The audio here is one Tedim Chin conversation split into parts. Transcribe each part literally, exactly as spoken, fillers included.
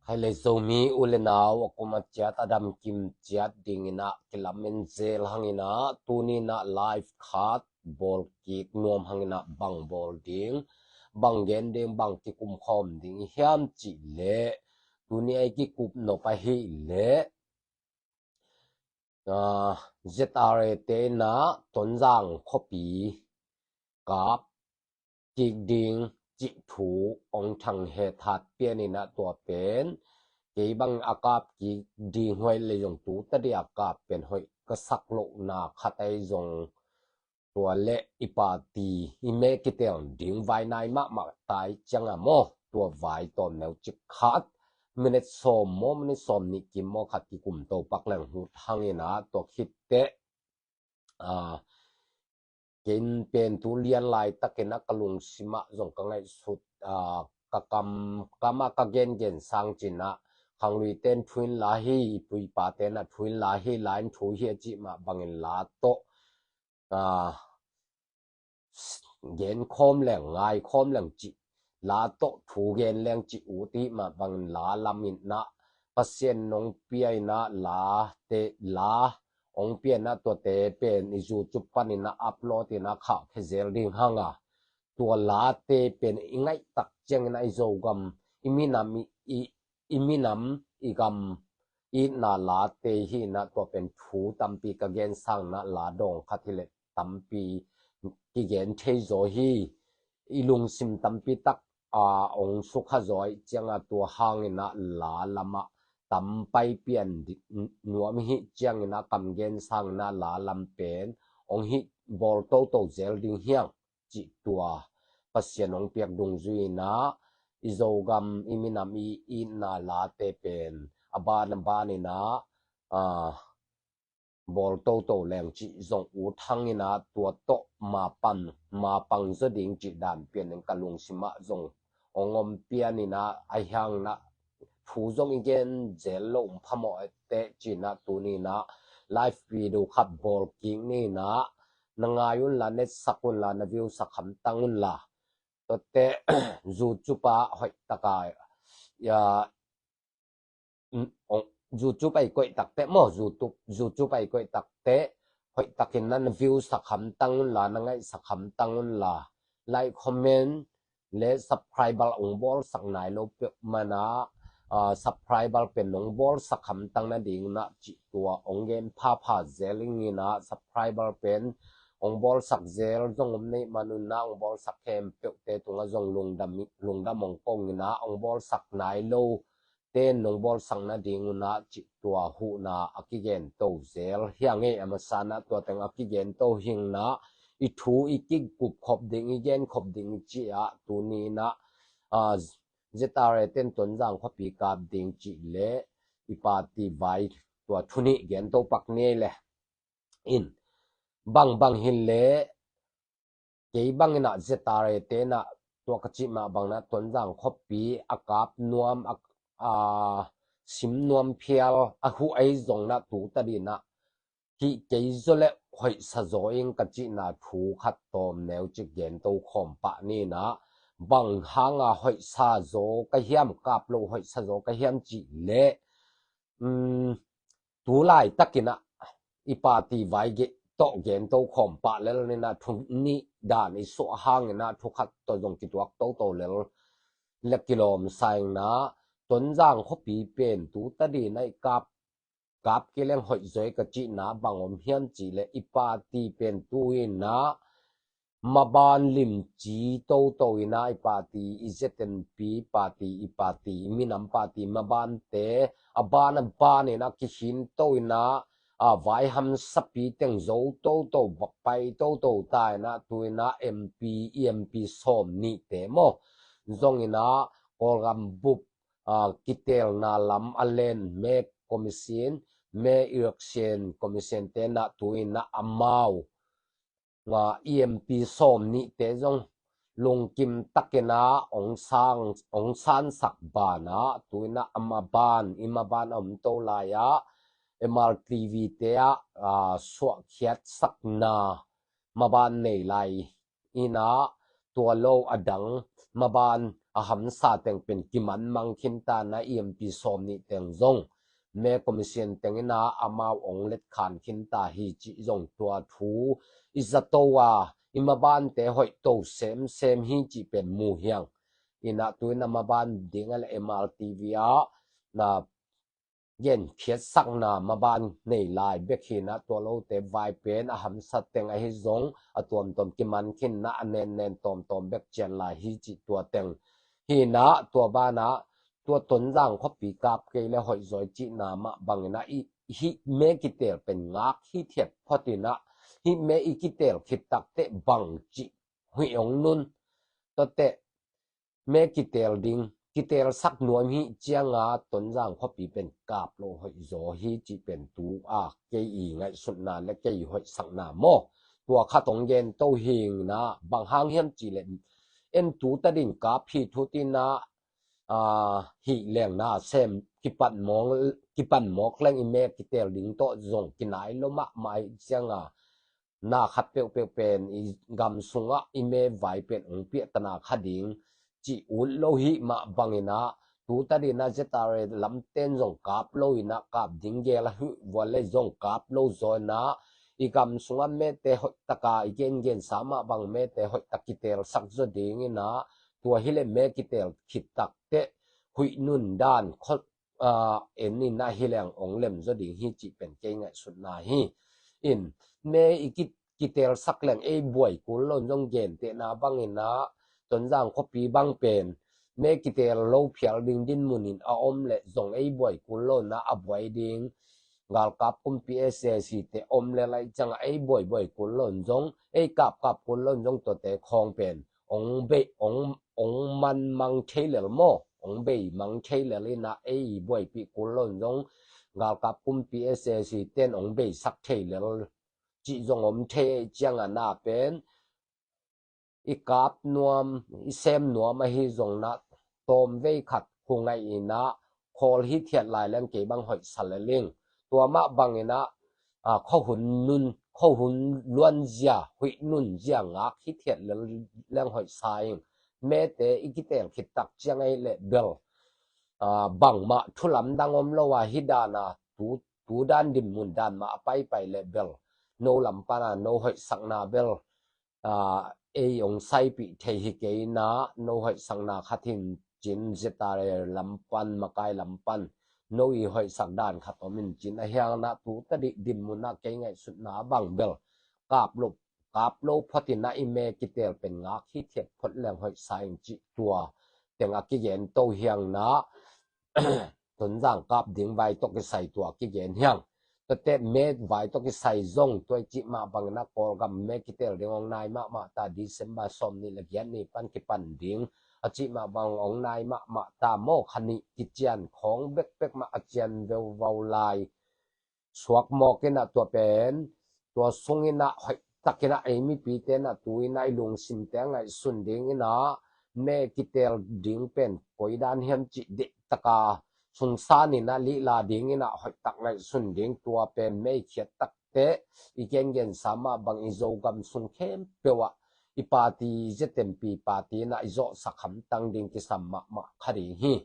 Thai le Zomi u le nau a kum a ciat a damkim ciat dingin ah kilamen zel hangin ah tuni in ah live khat bawl kik nuam hangin ah bang bawl ding, bang gen ding, bang kikum khawm ding hiam cih leh tuni a i kikup nop ahih leh ZRA te in ah Tonzang khuapi kap kik ding cih thu hong thang het hat pian in ah tua pen kei bang a kap kik ding hoih le zong tu tadi a kap pen hoih ka sak lohna khat ahi zong tua le i party i me kitel ding vai nai mahmah tai ciang a maw, tua vai tawm neu cik khat minute sawm maw, minute sawm nih kim maw khat kikum to pak leng hut hangin ah tua khit teh kei pen tu lian laitakin ah ka lungsim ah zong ka ngaihsut, ka kam kam ah ka gengen sang cin ah khanglui ten thu in la hi, i pu i pa ten ah thu in la hi, la in thu hi a cih mah bangin la tawh gen khawm leng, ngai khawm leng cih, la tawh thu gen leng cih ut i hih mah bangin la lam in ah Pasian nong pia in ah la te la hong pia in ah tuate pen i YouTube panin ah upload in ah khahkhia zel ding hang a, tua late pen i ngaih tak ciangin ah i Zogam, i minam i, i, i minam i gam itna late hi in ah tua pen thu tampi ka gen sang in ah la dawng khat hi leh tampi kigen thei zaw hi. I lungsim tampi tak a hong sukha zaw ahih ciang a tua hangin ah la lam ah tam pai pian di-, nuam i hih ciangin ah kam gen sang in ah la lam pen hong hih bawl toto zel ding hi hang cih tua Pasian hong piak dungzui in ah i Zogam i minam i itna late pen a ban a ban in ah bawl toto leng cih zong ut hangin ah tua tawh ma pan, ma pang zaw ding cih dan pian in ka lungsim ah zong hong om pian in ah ahi hangin ah thu zong i gen zel lo um phamawh teh cin ah tuni in ah live video khat bawl kik ni in ah na ngai un la, na etsak un la, na view sak hamtang un la. Tuate YouTube ah hoih tak a, YouTube ah i koih tak teh maw, YouTube, YouTube ah i koih tak teh hoih takin na, na view sak hamtang un la, na ngaih sak hamtang un la, like, comment le subscriber hong bawl sak nai lo peuhmah in ah subscriber pen hong bawl sak hamtang nading in ah cih tua hong gen phapha zel ing in ah subscriber pen hong bawl sak zel zong om na hih man un ah hong bawl sak khempeuhte tungah zong lungdam, lungdam hong kong in ah hong bawl sak nai lo ten nong bawl sak nading un ah cih tua huhna a kigen to zel hi hang e. A masa in ah tua teng a kigen to hi in ah i thu i kikup khop ding, i gen khop ding cih ah tuni in ah ZRA ten Tonzang khuapi kap ding cih le i party vai tua thu nih gen to pak ni le in bang bang hi leh kei bang in ah ZRA te in ah tua ka cih mah bang in ah Tonzang khuapi a kap nuam a, a sim nuam phial a huh ahi zong in ah tu tadi in ah hih kei zaw le hoihsa zaw ing ka cihna thu khat tawm neu cik gen to khawm pah ni in ah bang hang a hoihsa zaw ka hiam, kap lo hoihsa zaw ka hiam cih leh tu laitakin ah i party vai ge-, tawh gen to khawm pah lel ni in ah thu nih dan i suah hangin ah thu khat tawh zong kituak toto lel le kilawm sa ing in ah Tonzang khuapi pen tu tadi in ah i kap, kap kei leng hoih zaw e ka cihna bang om hiam cih leh i party pen tu in ah maban limci toto in ah i party, i ZNP party, i party, i minam party mabante a ban a ban in ah kikhin to in ah a vai hamsapi teng zo toto, vak pai toto ta in ah tu in ah MP, i MP sawm nihte maw zong in ah Kawlgam bup kitelna lam a len me commission, me election commission te in ah tu in ah amau i MP sawm nihte zong lungkim takin ah hong sang, hong sansak ban ah tu in ah a maban, i maban a om to lai ah MRTV te ah suahkhiat sakna maban nei lai in ah tua lo a dang maban a hamsa teng pen kiman mang khin ta na, i M P sawm nih teng zong me commission teng ina amau ong let khan khin ta hi cih zong tua thu i zato a, i mabante hoih to semsem hi cih pen mu hiang. Ina tu ina maban ding a le M R T V a na genkhiatsakna maban nei lai bek hi na, tua lote vai pen a hamsa teng ahi zong a tuamtuam kiman khin na, a nennen tawmtawm bek cian lai hi cih tua teng hi na, tua bana tua Tonzang khuapi kap kei le hoih zaw i cihna mah bangina i hih me kitel pen ngak hithiat phot ina, hih me i kitel khit takteh bang cih huih ong nun. Tuateh me kitel ding, kitelsak nuam hih cianga Tonzang khuapi pen kap lo hoih zaw hi cih pen tu a kei i ngaihsutna le kei i hoihsakna maw. Tua khat ong gen to hing na, bang hang hiam cih le en tu ta din kap hi thu tina, a, hih leng na sem kipan mawk, kipan mawk leng i me kitel ding tawh zong kinai lo mahmah hi cianga na khat peuhpeuh pen i gam sungah i me vai pen ong piahta na kha ding cih ut lo hi mah bangina, tu ta dina Z R A lamten zong kap lo ina, kap ding gel a huih vua le zong kap lo zaw ina, i gam sungah mete hoih taka i gengensa mah bang mete hoih tak kitelsak zaw ding ina, tua hi le me kitel khit takteh huih nun dan kho, a, en ina hi leng ong lem zaw ding hi cih pen kei ngaihsutna hi. In me i ki, kitelsak leng ei buai kul lo in zong gentehna bangina Tonzang khuapi bang pen me kitel lo phial ding dinmun in a om le zong ei buai kul lo na, a buai ding galkap kumpi S A C te om le lai cianga ei buai buai kul lo in zong, ei kap kap kul lo in zong tuate khawng pen ong bei, ong, ong man mang thei lel maw, ong bei mang thei lel ina ei buaipih kul lo in zong galkap kumpi S A C ten ong beisak thei lel cih zong om thei cianga na pen i kap nuam, i sem nuam ahi zong na tawm vei khat hu ngaih ina khawl hithiat lai leng kei bang hoihsa le ling. Tua mah bangina, a, khuahun nun, khuahun luanzia, huih nunzia ngak hithiat le leng hoihsa ing. Mete i kitel khit tak ciang ahi le bel, a, bangmah thulam dang om lo a hi dana tu, tu dan dinmun dan mah a paipai le bel no lam pana no hoihsakna bel, a, ei ong saipih thei hi kei na, no hoihsakna khat hin cin Z R A lam pan, makai lam pan no i hoihsak dan khat om in cin a hiang na, tu ta dih dinmun a kei ngaihsutna bang bel kap lo, kap lo phot ina i me kitel pen ngak hithiat phot leng hoihsa ing cih tua teng a kigen to hiang na. Tonzang kap ding vai tawh kisai tua kigen hiang. Tuate me vai tawh kisai zong tua i cih mah bangina Kawlgam me kitel ding ong nai mahmah ta, December sawm nih le giat ni pan kipan ding a cih mah bang ong nai mahmah ta maw, kha nih kician khawng bekbek mah a cian veuvau lai suak mawk ina tua pen, tua sung ina hoih tak ina ei mipite na tu ina i lungsimte a ngaihsun ding ina me kitel ding pen koi dan hiam cih deih taka sungsan ina lihla ding ina hoih tak ngaihsun ding, tua pen me i khiat takteh i gengensa mah bang i Zogam sung khempeuh ah i party Z M P party ina i zawhsak hamtang ding kisam mahmah kha ding hi.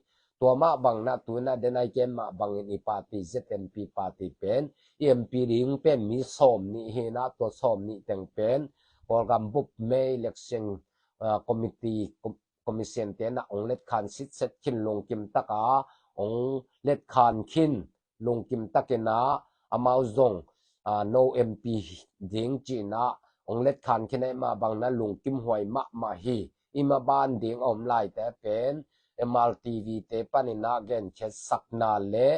Tua mah bangina tu ina den a i gen mah bangin i party Z M P party pen i M P ding pen mi sawm nih hi ina, tua sawm nih teng pen Kawlgam bup me election, ah, committee, com-, commission te na ong let khan sitset khin lungkim taka ong let khan khin lungkim tak ina amau zong, ah, no M P ding ci ina ong let khan khin a i mah bangina lungkim huai mahmah hi. I maban ding a om laite pen M R T V te pan ina genkhiatsakna le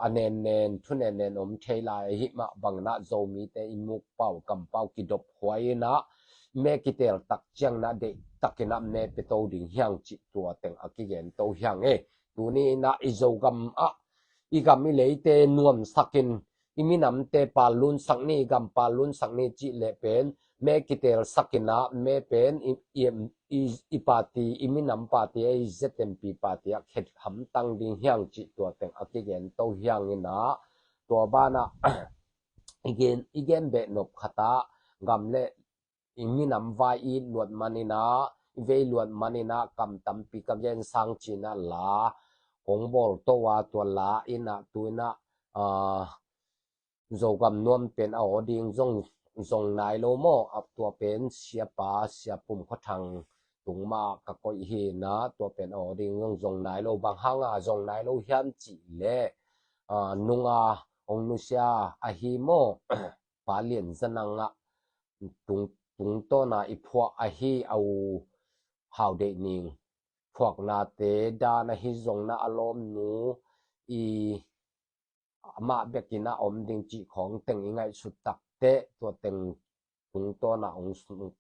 a nennen thu nennen om thei lai ahi mah bangina Zomite i mukpau kampau kidop huai ina me kitel tak ciang na deih tak ina me pia to ding hiang cih tua teng a kigen to hiang e. Tuni ina i Zogam ah i gam i leite nuamsakin i minamte pallunsak ni, i gam pallunsak ni cih le pen me kitelsak ina me pen i, i, i, i party, i minam party a i Z M P party ah khet hamtang ding hiang cih tua teng a kigen to hiang ina, tua bana i gen, i gen beh nop khata gam le i minam vai i luat man ina vei luat maninah kam tampi ka gen sang cinah la kong bawl to a, tua la inah tuinah, ah, Zogam nuam pen a aw ding zong zong nai lo maw? A tua pen siapa, siapum khuathang tung mah ka koih hinah tua pen a aw ding zong zong nai lo. Bang hanga zong nai lo hiam cih leh, ah, nunga ong nusia ahi maw? Pa Lian Za Nang ah tung, tungtawna i phuak ahi a u Hau Deih Ning phuaknate dan ahi zongna a lawmnu i amah bekin a om ding cih khawng teng i ngaihsut takteh tua teng tungtawna ong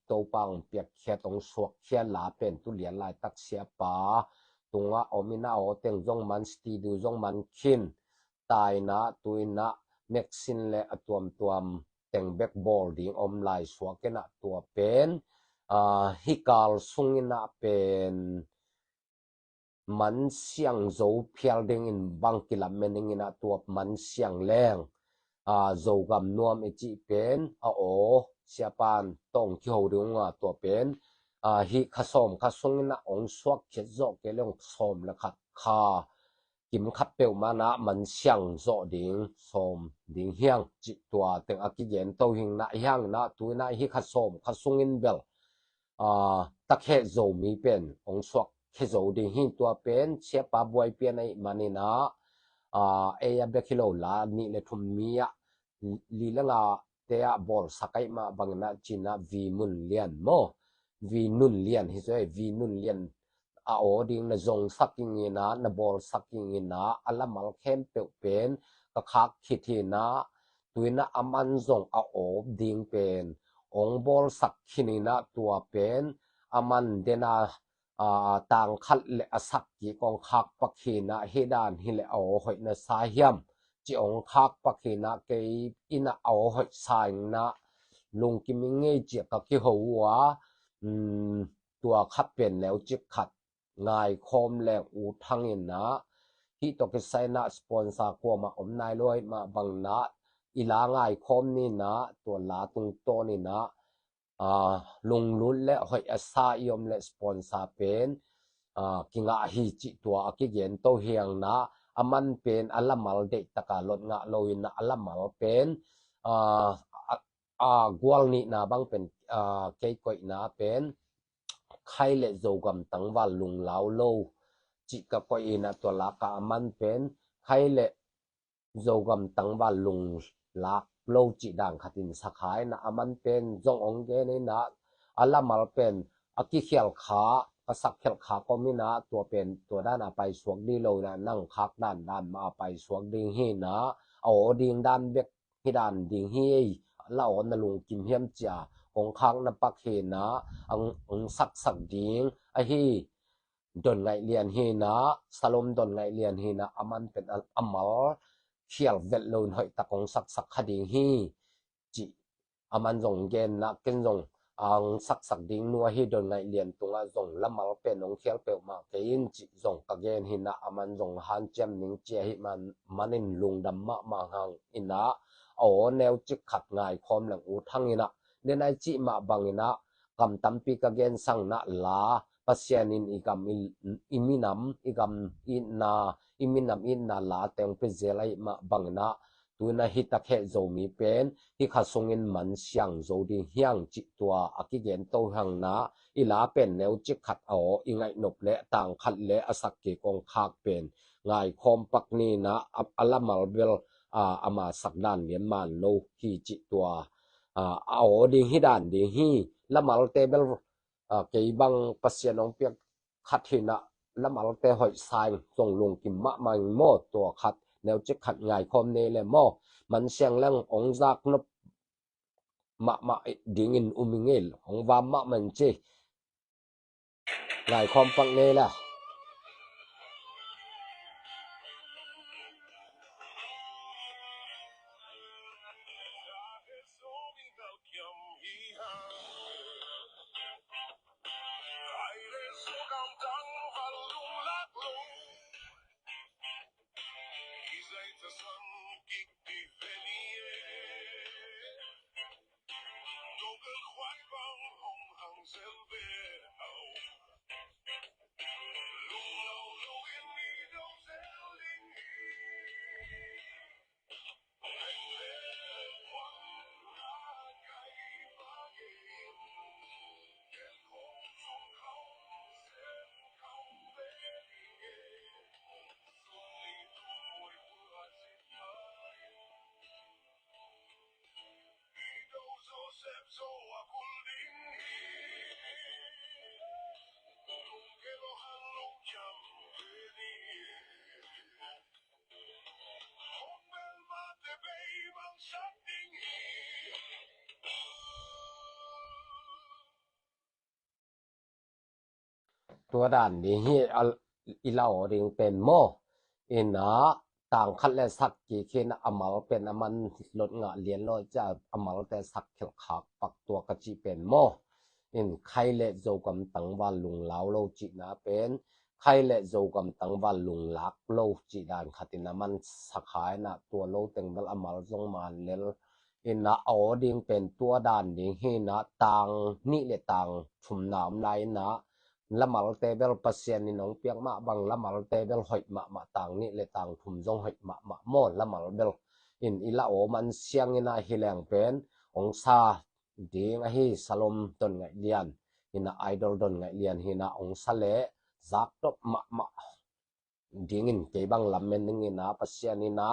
Topa ong piakkhiat ong suakkhiat la pen tu lian laitak siapa tungah om inah aw teng zong man, studio zong man khin tainah tuinah meksin le a tuamtuam teng bek bawl ding om lai suak inah tua pen, ah, hih kal sunginah pen man siang zo phial dingin bang kilamen dingin a tuap man siang leng, ah, Zogam nuam i cih pen a aw siapan tawng kiho ding unga tua pen, ah, hih kha sawm kha sungin a ong suak khiat zawh kei leng sawm le khat kha kim khat peuhmah na man siang zawh ding sawm ding hiang cih tua teng a kigen to hing na hiang na tuina hih kha sawm kha sungin bel, ah, takhe Zomi pen ong suak khe zo ding hi. Tua pen siapa buai pian ahih manin ah, ah, ei a bek hi lo la nih le thum mi ah li le nga te ah bawlsak ahih mah bangin ah cin ah Vi Nun Lian maw? Vi Nun Lian hi zo ei, Vi Nun Lian a aw ding na zongsak ing in ah, na bawlsak ing in ah, a lamal khempeuh pen ka khak khit hi in ah, tuin ah a man zong a aw ding pen ong bawlsak khin in ah tua pen a man den a, a, tang khat le a sak kik ong khak pak hi in ah, hi dan hi le a aw hoih na sa hiam ci ong khak pak hi in ah, kei in ah a aw hoih sa ing in ah lungkim ing ei ci a ka kiho uh a, um, tua khat pen neu cik khat ngaikhawm leng ut hang in ah, hih tawh kisai in ah sponsor kuamah om nai lo ahih mah bangin ah i la ngaikhawm ni in ah, tua la tungtawn in ah, ah, lunglut le hoih a sa i om le sponsor pen, ah, kingah hi cih tua a kigen to hiang in ah, a man pen a lamal deih taka lot ngah lo in ah, a lamal pen, ah, a, a gual nihna bang pen, ah, kei koihna pen khai le Zogam tangval lunglau lo cih ka koih in ah, tua laka a man pen khai le Zogam tangval lunglak lo cih dan khat in sa kha in ah, a man pen zong ong gen in ah, a lamal pen a kikhial kha, ka sak khial kha kom in ah, tua pen tua dan a paisuak ding lo in ah, nang khak dan dan mah a paisuak ding hi in ah, a aw ding dan bek hi dan ding hi ei, la aw na lungkim hiam ci a kong khak na pak hi in ah, ang, ang saksak ding ahi Don Ngaih Lian hi in ah, Salom Don Ngaih Lian hi in ah, a man pen a, a mal khial vet lo in hoih tak ong saksak kha ding hi cih a man zong gen in ah, ken zong ang saksak ding nu ahi Don Ngaih Lian tungah zong lamal pen ong khial peuhmah kei in cih zong ka gen hi in ah, a man zong hanciam ning ci ahih man, manin lungdam mahmah hang in ah, a aw neu cik khat ngaikhawm leng ut hang in ah, den ai cih mah bangin ah kam tampi ka gen sang in ah, la Pasian in i gam i, i minam, i gam itna, i minam itna la teng pe zel ahih mah bangin ah, tuina hi takhe Zomi pen hi kha sungin man siang zo ding hiang cih tua a kigen to hang in ah, i la pen neu cik khat a aw i ngaih nop le tang khat le a sak kik ong khak pen ngaikhawm pak ni in ah, a, a lamal bel, a, ama sak dan lian man lo hi cih tua, a, a aw ding hi dan ding hi. Lamalte bel, a, kei bang Pasian ong piak khat hi in ah, lamalte hoih sa ing, zong lungkim mahmah ing maw, tua khat neu cik khat ngaikhawm nei le maw? Man siang leng ong zak nop mahmah dingin um ing ei, ong vam mahmah ing ci. Ngaikhawm pak nei le. Tua dan ding hi a, i la aw ding pen maw. Ina tang khat le sak kik hi ina a mal pen a man lot ngah lian lo cia a malte sak khelh khak pak tua ka cih pen maw. In khai le Zogam tangval lunglau lo cihna pen khai le Zogam tangval lunglak lo cih dan khat ina man sakha ina tua lo teng bel a mal zong man lel ina aw ding pen tua dan ding hi ina tang nih le tang thumna om lai ina lamalte bel Pasian in hong piak mah bang lamalte bel hoih mahmah tang nih le tang thum zong hoih mahmah maw lamal bel in i la aw man siang ina hi leng pen hong sa ding ahi salom don ngaih lian ina idol don ngaih lian hi ina hong sa le zak top mahmah dingin kei bang lamen dingin a Pasian ina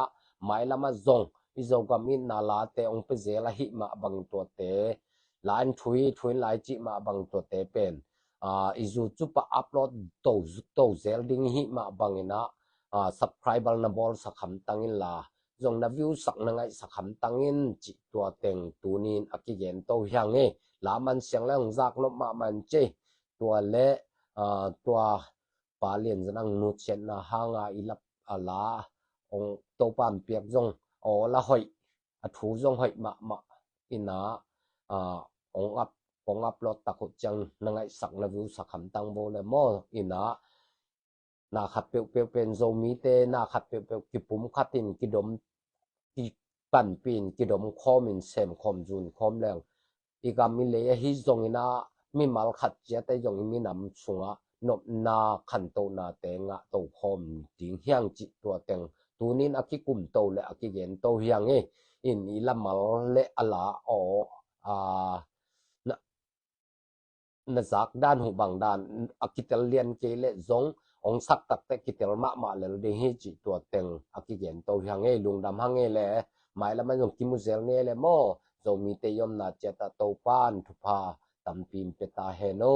mailama zong i Zogam itna late hong pe zel ahi mah bang tuate lain thui thuin lai cih mah bang tuate pen i YouTube ah upload to to zel ding hi mah bang ina subscriber na bawl sakham tangin la zong na view sak na ngaih sakham tangin cih tua teng tunin a kigen to hiang e. Laman siang le hong zak nop mahmah in cei tua le tua pa lian zan ang nutsiatna hanga i lap a la hong Topan piak zong aw la hoih a thu zong hoih mahmah ina hong ap hong upload tak uh ciang na ngaihsak na view sakham tang bo le maw ina na khat peuhpeuh pen Zomite na khat peuhpeuh kipum khatin kidom kipanpin kidom khawmin sem khawm zun khawm leng i gam i lei ahi zongin a mimal khat ciat ahi zong i minam sungah nopna khantohnate ngah to khawm ding hiang cih tua teng tunin a kikum to le a kigen to hiang e. In i lamal le a la aw a na zak dan huh bang dan a kitel lian kei le zong hong sak takte kitel mahmah lel ding hi cih tua teng a kigen to hiang e. Lungdam hang e le mailam a zong kimu zel ne le maw Zomite i omna ciat ah Topan thupha tampi in pe ta hen o.